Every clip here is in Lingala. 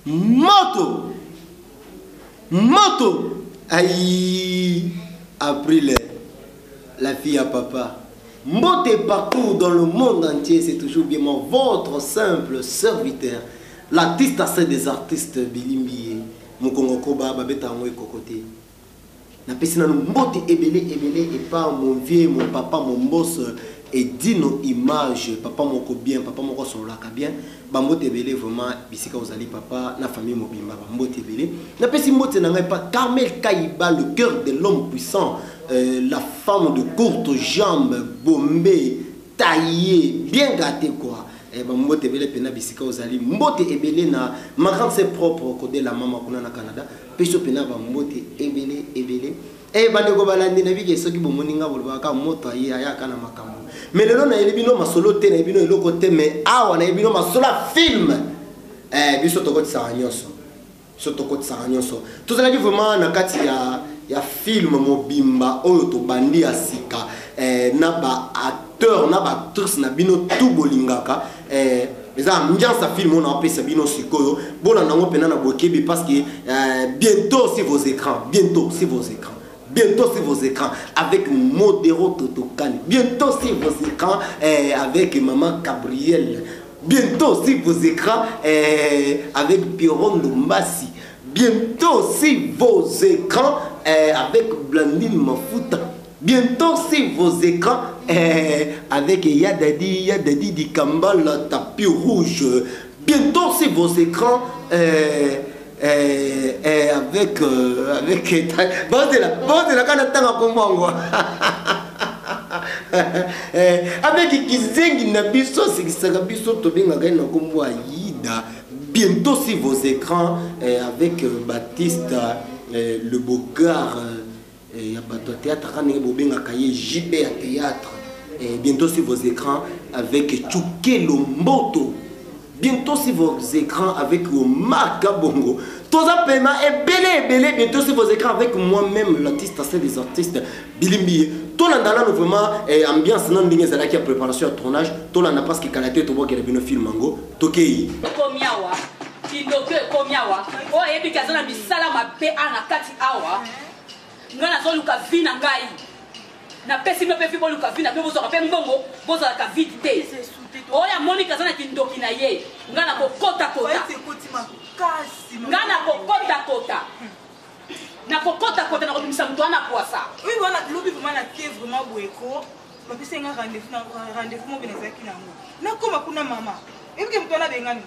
Moto! Moto! Aïe! April, la fille à papa. Mbote partout dans le monde entier, c'est toujours bien moi, votre simple serviteur, l'artiste à des artistes Bilimbi, Mukongo Koba, Babeta yango ekokote. Napesi nanu mbote ebele ebele epa mon vieux, mon papa, mon boss Edino Image, papa moko bien, papa moko asololaka bien. Ba mbote ebele vraiment bisika ozali papa na famille mobimba ba mbote ebele. Napesi mbote na ngai pa Carmel Kaiba, le cœur de l'homme puissant, euh, la femme de courte jambe, bombée, taillée, bien gâtée quoi. Eh, ba mbote ebele pena bisika ozali mbote ebele na ma grande sœur propre Kodela mama kuna na Canada. Peso pena ba mbote ebele ebele. Eh bandeko balandi na bike soki bomoni nga bolobaka kaka moto aye ayaka na makambo. Mais lelo nayebi bino masolo te nayebi bino eloko te mais awa nayebi bino masolo ya film. Eh biso tokotisaka nyonso. Biso tokotisaka nyonso. Tozalaki vraiment na kati ya ya film mobimba oyo tobandi ya sika eh, na ba acteur na ba actrice na bino tout bolingaka eh, eza ambiance ya film oyo naopesa bino sikoyo bolanda yango mpena na bokebi parce que euh, bientôt sur vos écrans bientôt sur vos écrans bientôt sur vos écrans avec Modero Totokani bientôt sur vos écrans euh, avec maman Gabrielle bientôt sur vos écrans euh, avec Pierrot Ndombasi bientôt sur vos écrans euh, avec Blandine Mafuta Bientôt sur vos écrans eh, avec Yadadi, Yadadi Dikambala, tapis rouge. Bientôt sur vos écrans eh, eh, eh, avec euh, avec bozela bozela kana tanga kombo yango eh, avec kizengi na biso asekisaka biso tobengaka ye na kombo ya yida bientôt sur vos écrans eh, avec euh, Baptiste eh, le Bogard euh, Eh, ya bato ya théâtre kaka ndenge bobengaka ye JB ya théâtre eh, bientôt sur vos écrans avec Chukelo Mboto bientôt sur vos écrans avec Omar Kabongo toza pema ebele ebele bientôt sur vos écrans avec moi-même l'artiste c'est des artistes Bilimbi tolanda nano vraiment eh, ambiance nano ndenge ezalaki ya préparation ya tournage tolanda parce que kala te tobwakela bino film yango tokei ekomi awa kindoki ekomi awa oyo ayebi ke aza na misala mabe a na kati awa ngai nazoluka vi na ngai napesi bino mpe vi boluka vi na bino bozwaka mpe mbongo bozalaka vide te oyo amoni kaza na kindoki na ye ngai nakokotakota ngai nakokotakota nakokotakota nakobimisa moto wana pwasa oui wana lobi vraiment na ke vraiment boye ko bapesi nga rendez-vous mobe nazalaki na yango nakoma kuna mama ebike moto wana abengani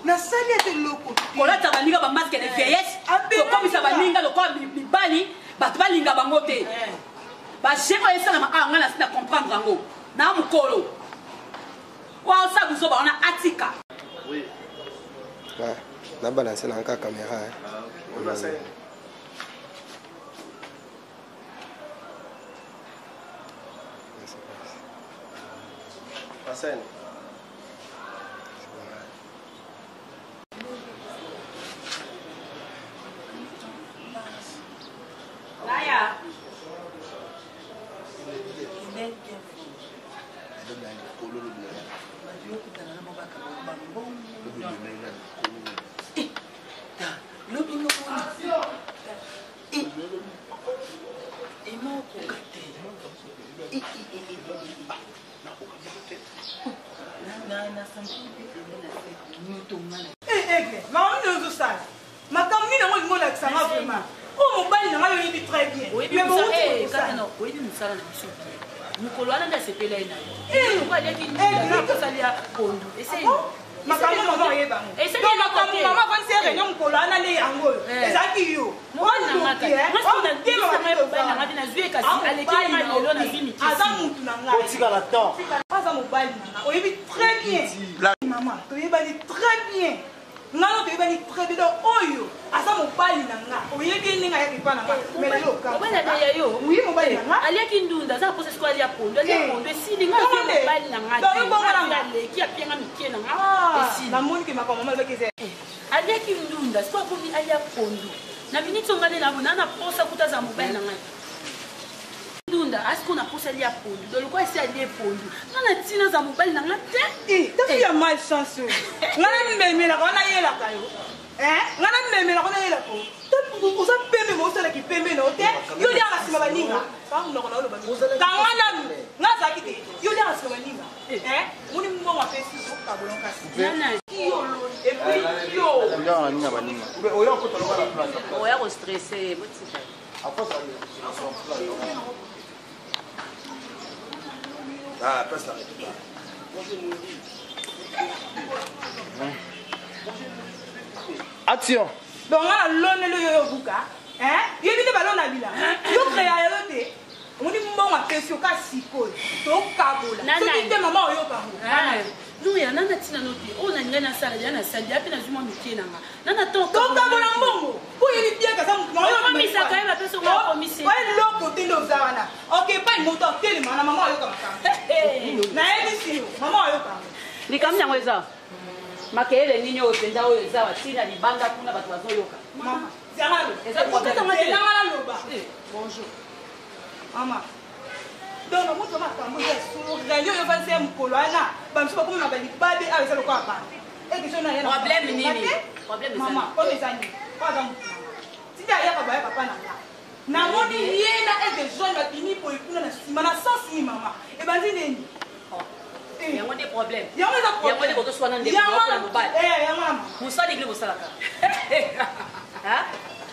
nasali ata eloko kolata baninga bamaske de eh. vieillesse kokomisa baninga lokola mibali bato balinga bango te eh. baje oyo esalama awa ngai nasi na comprendre yango na mokolo oyo osala buzoba wana atika na balanse na nka kamera ah, Asante. Eh, makambo nini ozosala makambo nini yango olingi olakisa nga vraiment oyo mobali na ngai oyebi très bien oyebi mosala na biso bien mokolo wana nde asepela ye na yo aliaki ya pondu ah makambo mama oyeba yango makambo mama avandisi ye réunion mokolo wana nde yango oyo eh. ezalaki yo aza mutu na ngai otikala temps aza mobali na ngai oyebi très bien mama toyebani très bien ngai no toyebani très bien donc oyo aza mobali na nga oyebi ye ndenge ayaki epa na nga mais lelo okawi mobali na nga aliaki ndunda aza posa sikoyo alia pondu alia eh. pondu esili nga azwi mobali na nga te aleki apianga mike na nga ah, esili namoni ke makambo mama alobaki eza eh. Aliaki ndunda sikoyo akomi alia pondu na minute oyo ngai nde na na posa kuta azala mobali na ngai ndunda asiko na posa alia pondu donc lokola esi alie pondu ngai na ntina azala mobali na ngai te eh, tafi ya malchance oyo ngai namemelaka wana yelaka yo. Nga namemela ko nayela ko oza pembe ma osalaki pembe na yo te, yo liaka nsima baninga monoko na oloba kanga nanu nga azalaki te, yo liaka nsima baninga moni mbongo apesi okabola kasi et puis yo oya kostresse botika. Ah, place la République. Action. Donc nga naloneli yo, yo buka yebi nde balona bila, yo créa yo te, omoni mbongo apesi yo ka sikoyo tokabola, soki te mama oyoka ngo. Luya nana ntina no te oyo nalingai nasala ya nasali ya mpe nazwi mwa mike na nga nana. Tokabola mbongo po oyebi bien kaza motuomisaka ye bapesi okomisi eloko te nde oza wana. Ok, epai moto atelema na mama oyoka makambo nayebisi yo, mama oyoka. Likambo yango eza makeyele nini oyo mpenza oyo eza batina libanda kuna bato bazoyoka? Elanga naloba bonjour mama. Donc namoto makambo eza solo rali oyo ovandisa ya mokolo wana, bamisu bakomi na balibabe awa, eza lokola bato. Problème nini? Mama, oyo eza nini? Oyo aza motu tindi ayaka baya papa na nga, namoni ye na aigle jaune babimi boye kuna na nsima na sens nini? Mama, ebandi nini? Yango nde problème. Yango eza. Yango nde bozoswana ndeko na mobali. Yango na mama. Mosala ekili bosalaka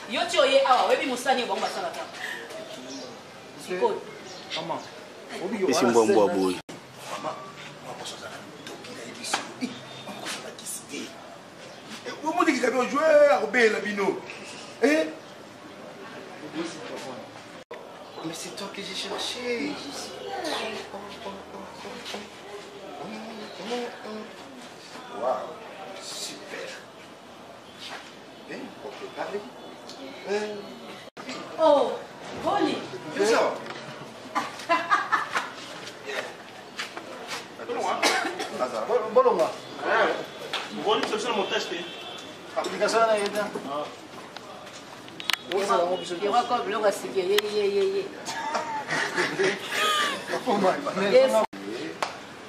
yo ti oye awa, oyebi mosani oyo bango basalaka sikoyo. Esi mbwambwa boye. Omodikisa bino joueur akobela bino. Mais c'est toi que j'ai cherché. Waouh, super. Bien, on peut parler. Oh, boni? Bien ça. Bolonga. Boni solution na montage te. Application wana ye te. Eloko biloko ya sike ye ye ye ye.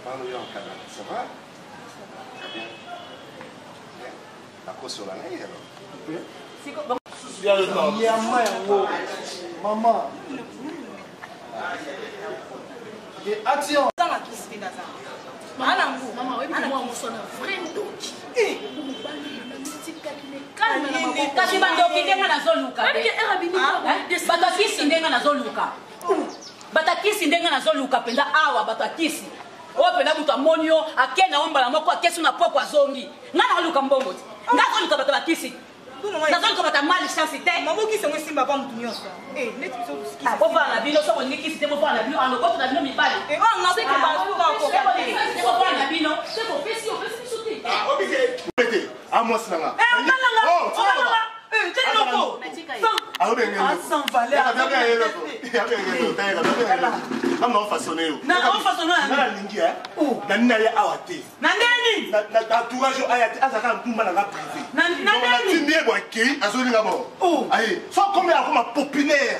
Parle-lui en canal. Ça va? Très bien. Bien. Nakosola ngai alors. Yama yango mama. Action. Ozanga kisi te, naza malangu. Mama, oyebi mwa moswana vrai ndoki. Kasi bandoki ndenge nazoluka, bato akisi ndenge nazoluka, bato akisi ndenge nazoluka mpenza awa, bato akisi oyo mpenza moto amoni yo ake na yo mbala moko, akesi na poko azongi. Ngai nazoluka mbongo te, ngai nazoluka bato bakisi, nazoluka bato ya mal chance te. Mabokisi yango esimba pa motu nyonso neti biso. Bofala na bino, soki olingi kisi te, bofala na bino andokoto na bino mibale, bofala na bino te, bopesi opesi biso te. Te, amwasi nanga. Eloko. Sans valeur. Façonne yo. Nalingi nani na ye awa te. Na ndeni. Na entourage aya te, azalaka ndumba nanga privé. Natindi ye bo akei, azolinga bo aye so komi akoma populaire.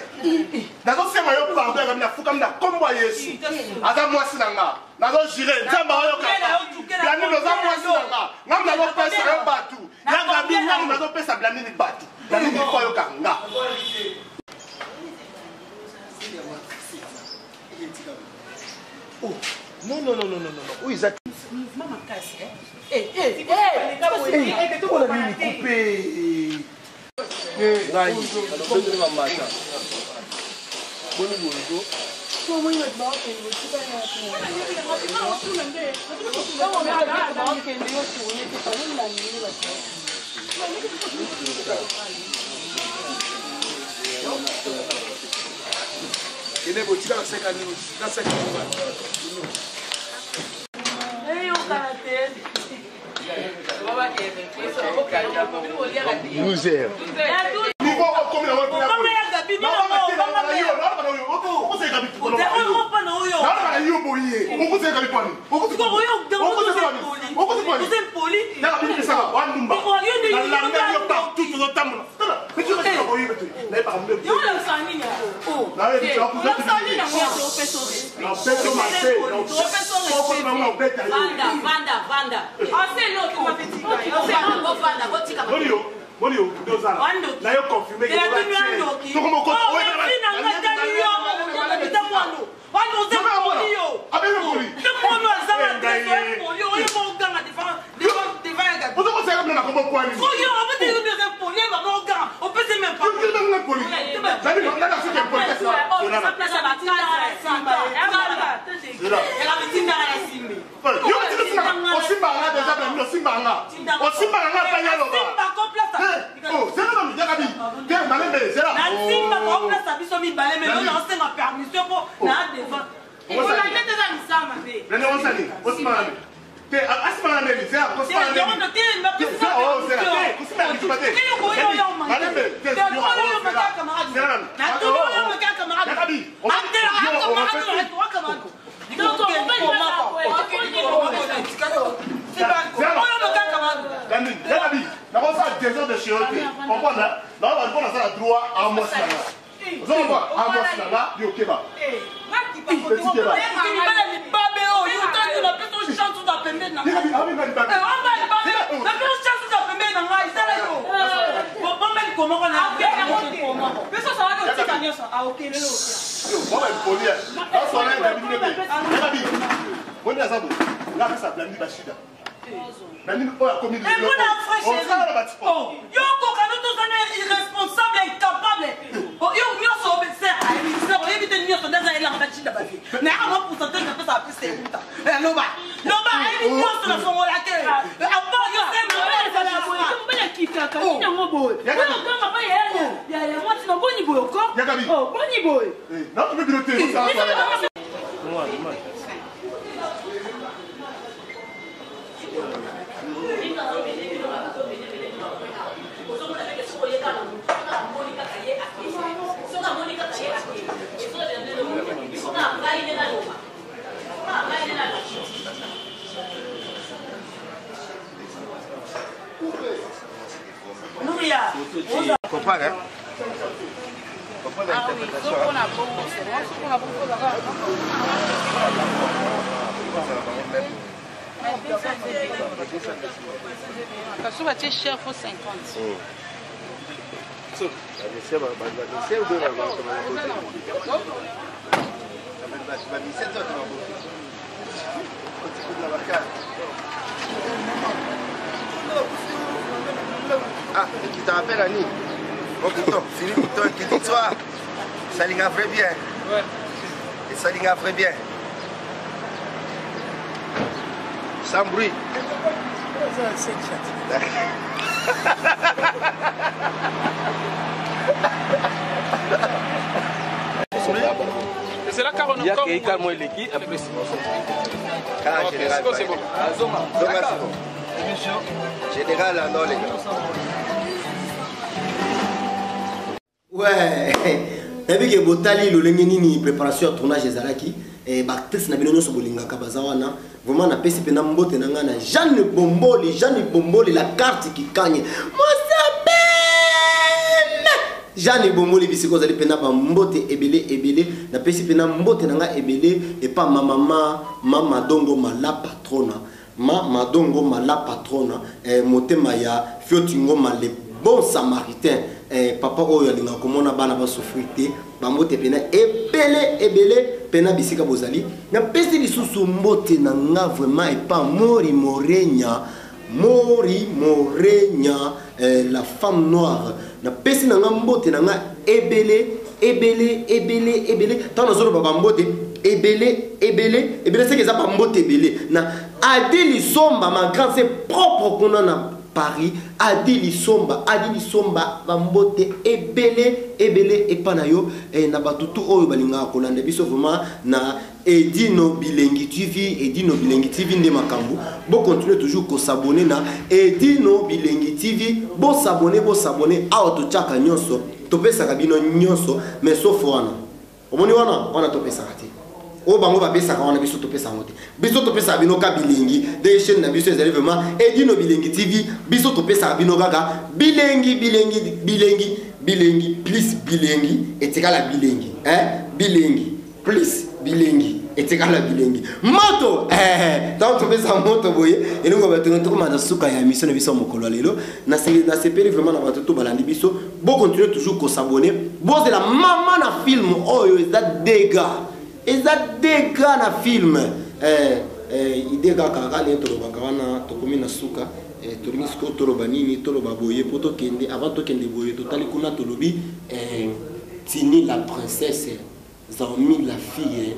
Nazosenga yo pardon, yakabi nafukami na kombo ya Yesu. Aza mwasi na nga, nazojure Nzambe ayoka. Blandine, oza mwasi na nga, ngambi nazopesa yo bato ya Gabi, ngambi nazopesa Blandine bato. Blandine fo ayoka nga. Oh, non, non, non, non, non, non. Oyo eza mouvement makasi. Mpona nini coupe ngai beteli mamata boni boyeko? Kende botika naseka nini, naseka. Eyokana te. Loser. Niveau okomi na yo boye, okoseka lipani, wandumba nalanda yo partout, tozotambola. Vanda, vanda, vanda, bovanda, botika. Boni yo nde oza na. Na yo confirmer que oza tie. Toko moko. Osimbaka deja blamino osimbaka osimbaka nga ata yaloba zela nanu yakabi te malembe zela nasimbaka oplasa biso mibale me lelo naosenga permission mpo na devant nani osani osimbaka nani te asimbaka nani zela kosimbaka nani kosimba te malembe te zela nanu yakabi nakosala désordre chez yo te comprendre naoba mpo nasala droit a mwasi na nga ozomba a mwasi na nga yo keba boni aza boye nga apesa blandi bashida blandi oyo akomi yo okoka no toza na irresponsable incapable yo nyonso oyebi te nyonso nde aza elanga bashida bavi nayaka mwa pourcentage napesa apesa euta loba loba ayebi nyonso nafongola te apart yo mobali akitaka nini yango boye okanga pa ya mwasi na boni boye oko boni boye Comprends, hein? Comprends l'interprétation. Parce que tu es cher, faut 50. Ah, et qui te rappelle Annie Bon bouton, Philippe Bouton, qui dit toi, ça l'inga très bien. Ouais. Et ça l'inga très bien. Sans bruit. C'est là car on a calme eleki après c'est bon. Ah, c'est bon. Zoma, c'est bon. Général, non les gars. Ouais, nayebi ke botali lolenge nini préparation ya tournage ezalaki baactrice na bino nyonso bolingaka baza wana vraiment napesi mpena mbote na ngai na Jeanne Bomboli, Jeanne Bomboli la carte kikanye mosapeme Jeanne Bomboli bisika ozali mpena bambote ebele ebele napesi mpena mbote na ngai ebele epa mamama mama dongo mala patrona ma madongo mala patrona motema ya Fioti Ngoma le bon samaritain papa oyo alingaka komona bana basouffrir te bambote pena ebele ebele pena bisika bozali napesi lisusu mbote na nga vraiment epa Mori Morenya Mori Morenya la femme noire napesi na nga mbote na nga ebele ebele ebele ebele ntango nazoloba bambote ebele ebele ebele seke eza bambote ebele na Adeli Somba ma grande c'est propre kuna na Paris Adeli Somba Adeli Somba bambote ebele ebele epa na yo na batutu oyo balingaka kolanda biso vraiment na Edino Bilengi TV Edino Bilengi TV nde makambo bo continuer toujours ko s'abonner na Edino Bilengi TV bo s'abonner bo s'abonner awa totiaka nyonso topesaka bino nyonso mais sauf wana omoni wana wana topesaka te oyo bango bapesaka wana biso topesaka yango te biso topesaka bino ka bilengi de chaîne na biso ezali vraiment Edino Bilengi TV biso topesaka bino kaka bilengi bilengi bilengi bilengi plus bilengi etikala bilengi hein bilengi plus bilengi. Etikala bilengi moto ntango topesa moto boye elongo bato na tokoma na suka ya émission na biso ya mokolo ya lelo. Nasepeli vraiment na bato to balandi biso. Bocontinue toujours kosabone, bozela mama na film oyo eza dega, eza dega na film. Ide kaka kaka ndenge tolobaka wana, tokomi na suka. Tolingi sikoyo toloba nini? Toloba boye mpo tokende. Avant tokende boye, totali kuna, tolobi Tini la princesse, Zaomi la fille.